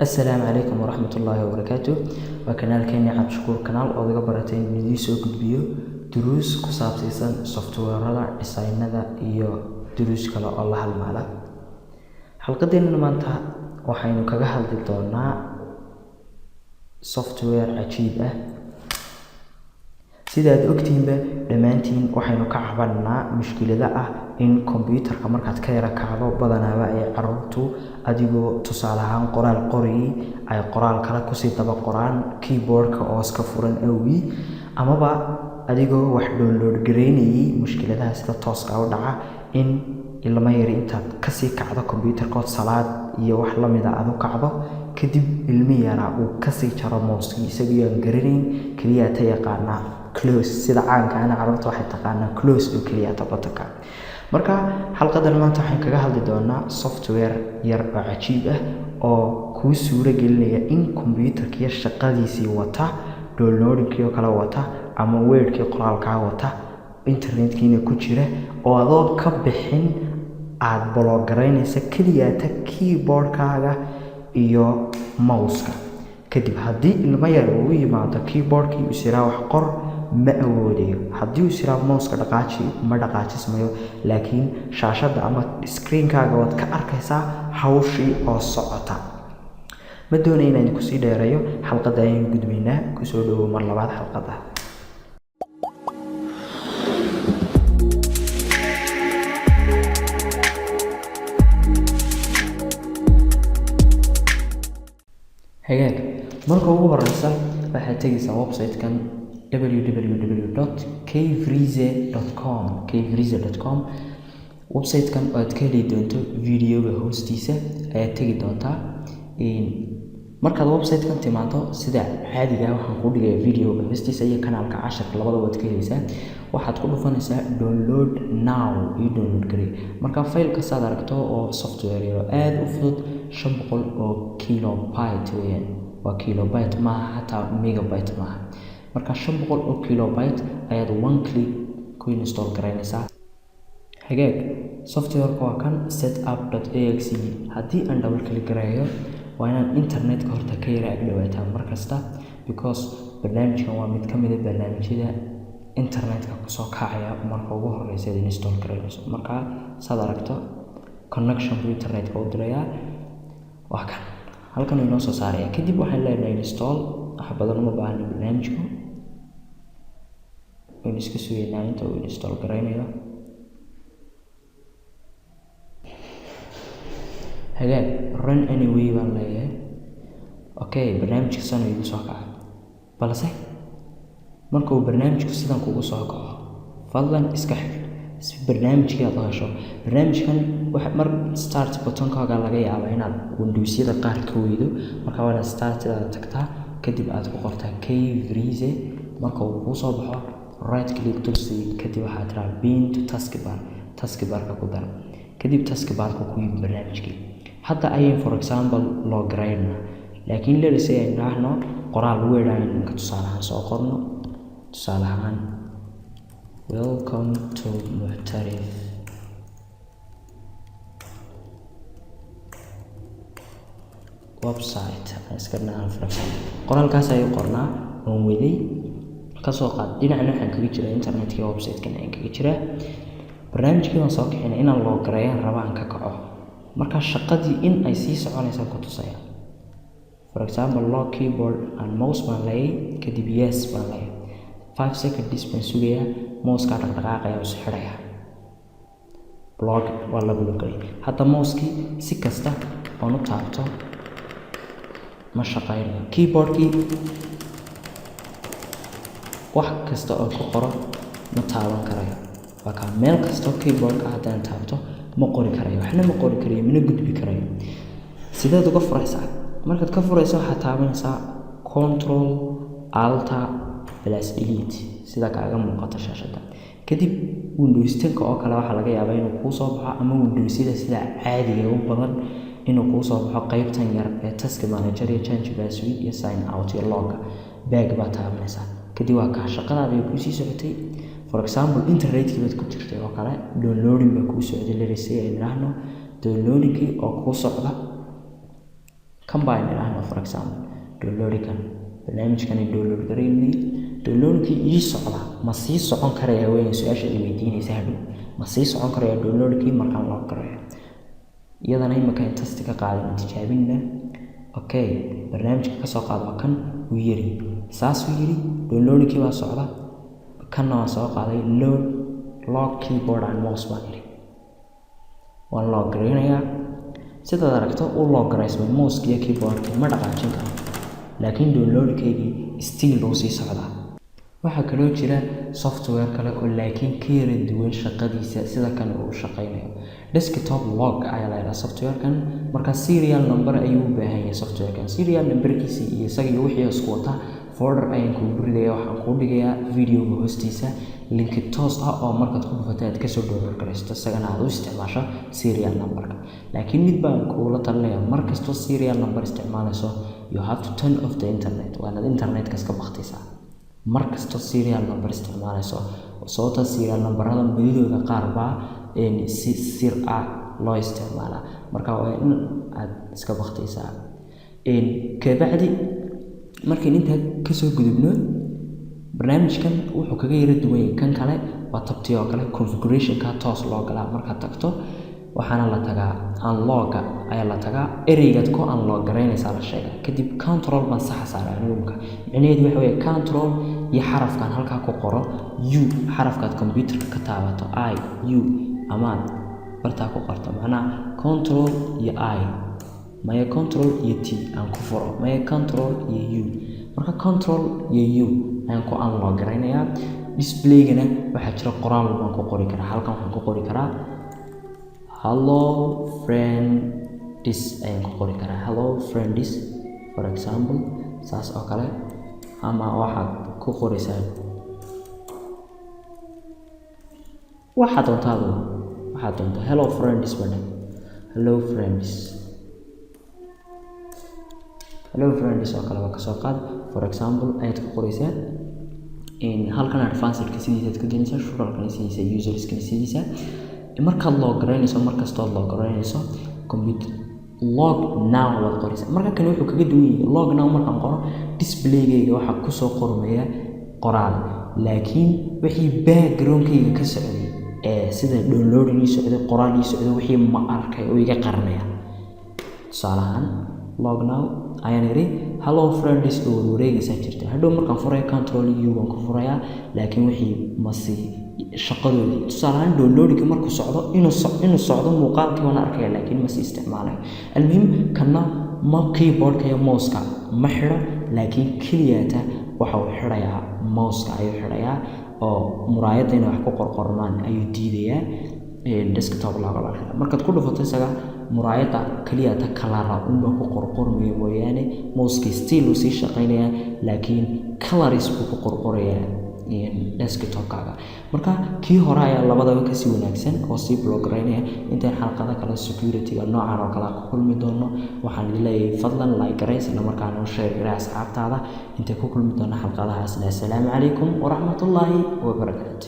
Assalaamu calaykum waraxmatullaahi wabarakaatu. Waa kanaalkeeni Cabdishakuur Kanaal oo laga baratay inuu idiin soo gudbiyo duruus ku saabsan software-ada, designada iyo duruus kale oo la halmaala. Xalqadeena maanta waxaynu kaga hadli doonaa software cajiib ah. Sida aad ogtihiinba dhammaantiin, waxaynu ka cabanaa mushkilada ah in kombiyuutarka markaad ka yara kacdo, badanaaba ay caruurtu adigoo tusaale ahaan qoraal qorayay ay qoraal kale kusii daba qoraan keyboard-ka oo iska furan awgii, amaba adigoo wax download gareynayay. Mushkiladaha sida tooska u dhaca in ilmo yari intaad kasii kacdo kombiyuutarka ood salaad iyo wax lamid ah aad u kacdo, kadib ilmi yaraa uu kasii jaro mouse-kii isagoo aan garanayn keliya ta yaqaanaa close. Sida caanka ana carruurta waxay taqaanaa close oo keliya ta button-ka. Marka xalqadan maanta waxaan kaga hadli doonaa software yar oo cajiib ah oo kuu suuro gelinaya in kombiyuutarkiiyo shaqadiisii wata, downloading-kii oo kale wata ama Word-kii qoraalkaa wata, internetkiina ku jira, oo adoo ka bixin aad block garaynaysa keliyaata keyboard-kaaga iyo mouse-ka. Kadib haddii ilmo yar uu u yimaado keyboard-kii, is yiraa wax qor, ma awoodayo. Haddii uu is yiraa mouse-ka dhaqaaji, ma dhaqaajismayo, laakiin shaashadda ama screen-kaaga waad ka arkaysaa hawshii oo socota. Ma doonaya inaan kusii dheereeyo, xalqadda ayaynu gudbaynaa. Kusoo dhawow mar labaad xalqadda. Hagaag, marka ugu horeysa waxaad tegaysaa website-kan www.kvrize.com, kvrize.com. Website-kan oo aad ka heli doonto videoga hoostiisa ayaad tegi doontaa. Markaad website-kan timaado, sida caadiga ah waxaan kuu dhigaya videoga hoostiisa iyo kanaalka casharka, labadaba waad ka heleysaa. Waxaad ku dhufanaysaa download now iyo download garee. Marka faylka saad aragto oo software yar oo aada u fudud, 500 oo kilobyte weeyaan. Waa kilobyte, maaha xataa megabyte maaha. Marka 500 oo kilobyte ayaad one click ku install garaynaysaa. Hagaag, softwareka waa kan setup.exe. Haddii aan double click gareeyo, waa inaan internetka horta ka yara ag dhawaataa mar kasta, because barnaamijkan waa mid ka mid a barnaamijyada internetka kusoo kacaya marka ugu horeysa aad install garaynayso. Marka saad aragto, connection buu internetka u dirayaa. Waa kan halkan uu inoo soo saaraya. Kadib waxaan leenahay install. Wax badan uma baahna barnaamijku, waynu iska sugaynaa inta uu install garaynayo. Hagaag, run anyway baan leeyahay. Okay, barnaamijka sana igu soo kaca. Balse marka uu barnaamijku sidan kugu soo kaco, fadlan iska xir si barnaamijkii aad u hesho. Barnaamijkan waxa mar start buttonkaaga laga yaabaa inaad Windowsyada qaar ka weydo. Marka waa inaad startidaada tagtaa, kadib aad ku qortaa Kvrize. Marka uu kuu soo baxo, right click dulsii, kadib waxaad tiraa pin to taskbar, taskbarka ku dar. Kadib taskbarka ku yimi barnaamijkii. Hadda ayay for example loo garaynaa, laakiin let us say aynu dhahno qoraal Word aynu inka tusaale ahaan soo qorno, tusaale ahaan "Welcome to Muxtarif website" aan iska dhahan, for example. Qoraalkaas ayuu qornaa oon waday. Kasoo qaad dhinacna waxaan kaga jiraa internetka, website-kan ayaan kaga jiraa. Barnaamijkii waan soo kixinay, inaan loo gareeyaan raba aan ka kaco. Marka shaqadii in ay sii soconaysaan ku tusaya. For example, lock keyboard and mouse baan leeyay, kadib yes baan leeyay. 5 seconds baan sugayaa, mouse-kaa dhaqdhaqaaqaya oo is xidhaya. Block, waa la block garay. Hadda mouse-kii si kasta oon u taabto ma shaqaynayo. Keyboardkii wax kasta oo ku qoro ma taaban karayo. Waa kaa, meel kastoo keyboardka haddaan taabto ma qori karayo, waxna ma qori karayo, mana gudbi karayo. Sideed uga furaysaa? Markaad ka furayso, waxaad taabanaysaa Control Alt plus Delete, sida kaaga muuqata shaashadda. Kadib Windows 10-ka oo kale waxaa laga yaabaa inuu kuu soo baxo, ama Windowsyada sida caadiga u badan inuu kuu soo baxo qeybtan yar ee task manager iyo change password iyo sign out iyo log-ga. Back baad taabanaysaa. Kadib waa kaa, shaqadaada ay kuusii socotay. For example, internetkii baad ku jirtay oo kale, downloading baa kuu socday. Let us say aynu idhaahno downloadingkii oo kuu socda. Kan baa idhaahno, for example, downloadkan, barnaamijkani download garaynay. Downloadkii ii socda ma sii socon karaya weyn su-aasha ay weydiinaysa hadhow. Ma sii socon karaya downloadkii markaan lock garayo? Iyadana imika in test ka qaadan, tijaabinna. Okay, barnaamijka kasoo qaad waa kan. Uu yiri, saasuu yiri, downloadkii baa socda. Kanna waan soo qaaday. Load, lock keyboard and mouse baan yiri, waan lock garaynayaa. Sidaad aragto, u lock garaysmay mouse iyo keyboardka, ma dhaqaajin karo, laakiin downloadkaygii still uu sii socdaa. Waxaa kaloo jira software kale oo laakiin ka yara duwan shaqadiisa sida kan uu shaqaynayo. Desktop Lock ayaa la yidhaha softwarekan. Marka serial number ayuu u baahan yahay softwarekan. Serial numberkiisa iyo isaga iyo wixii isku wata folder ayaan kugu ridaya. Waxaan kuu dhigayaa videoga hoostiisa linki toos ah oo markaad ku dhufato aad kasoo download garaysato, isagana aad u isticmaasho serial numberka. Laakiin mid baan kugula talinaya: mar kastoo serial number isticmaalayso, you have to turn off the internet. Waa inaad internetka iska baktaysaa mar kastoo serial number isticmaalayso, sababta serial numberada badidooda qaar baa si sir ah loo isticmaalaa. Marka waa in aad iska baktaysaa. Kabacdi markayn intaa kasoo gudubno, barnaamijkan wuxuu kaga yara duwan yahay kan kale waa tabtii oo kale, configurationka toos loo galaa. Markaad tagto, waxaana la tagaa unlocka ayaa la tagaa. Ereygaad ku unlock garaynaysaa la sheegaa. Kadib control baan saxa saaray anigu imka. Micnaheedu waxa weeye control iyo xarafkan halkaa ku qoro U, xarafkaad computerka ka taabato, I, U, amaad bartaa ku qorto. Macnaha control iyo I, maya, control iyo T aan ku furo, maya, control iyo U. Marka control iyo U ayaan ku unlock garaynayaa. Displaygana waxaa jira qoraal baan ku qori karaa. Halkan waxaan ku qori karaa "Hello friends" ayaan ku qori karaa, "Hello friends", for example, saas oo kale. Ama waxaad ku qoraysaa waxaad doontaa adigu, waxaad doontaa. "Hello friends" badhe, "Hello friends", "Hello friends" oo kale waa kasoo qaad, for example, ayaad ku qoraysaa. Halkan advancedka sidiisaad ku daynaysaa, shuralkana sidiisa, userskana sidiisa. Markaad lock garaynayso, markastood lock garaynayso computer, "lock now" waad qoraysaa. Marka kani wuxuu kaga duwan yahay, "lock now" markaan qoro, displaygayga waxaa kusoo qormaya qoraal, laakiin wixii backgroundkayga ka socday ee sida downloading ii socday, qoraal ii socday, wixii ma arkay oo iga qaranaya. Tusaale ahaan, "lock now" ayaan iri, "Hello friends" oo warwareegaysaa jirta. Hadhow markaan furaya, control U baan ku furayaa, laakiin wixii masi shaqadoodii. Tusaale ahaan, downloadinga markuu socdo, inuu socdo muuqaalkii waan arkaya, laakiin ma sii isticmaalayo. Almuhim, kana ma keyboardka iyo mouseka ma xidho, laakiin keliyata waxa uu xidhayaa mouseka ayuu xidhayaa, oo muraayadda inay wax ku qorqormaan ayuu diidayaa. Desktop Lock markaad ku dhufato, isaga muraayadda keliyata color unbaa ku qorqormaya mooyaane, mouseki still uu sii shaqaynayaa, laakiin colors buu ku qorqorayaa desktopkaaga. Marka kii hore ayaa labadaba kasii wanaagsan oo sii block garaynaya. Intaan xalqado kale security-ga noocan oo kale ku kulmi doono, waxaan idin leeyahay fadlan like garay, isla markaana u share garay asxaabtaada. Intay ku kulmi doono xalqadahaasna, assalaamu calaykum waraxmatullaahi wabarakaatu.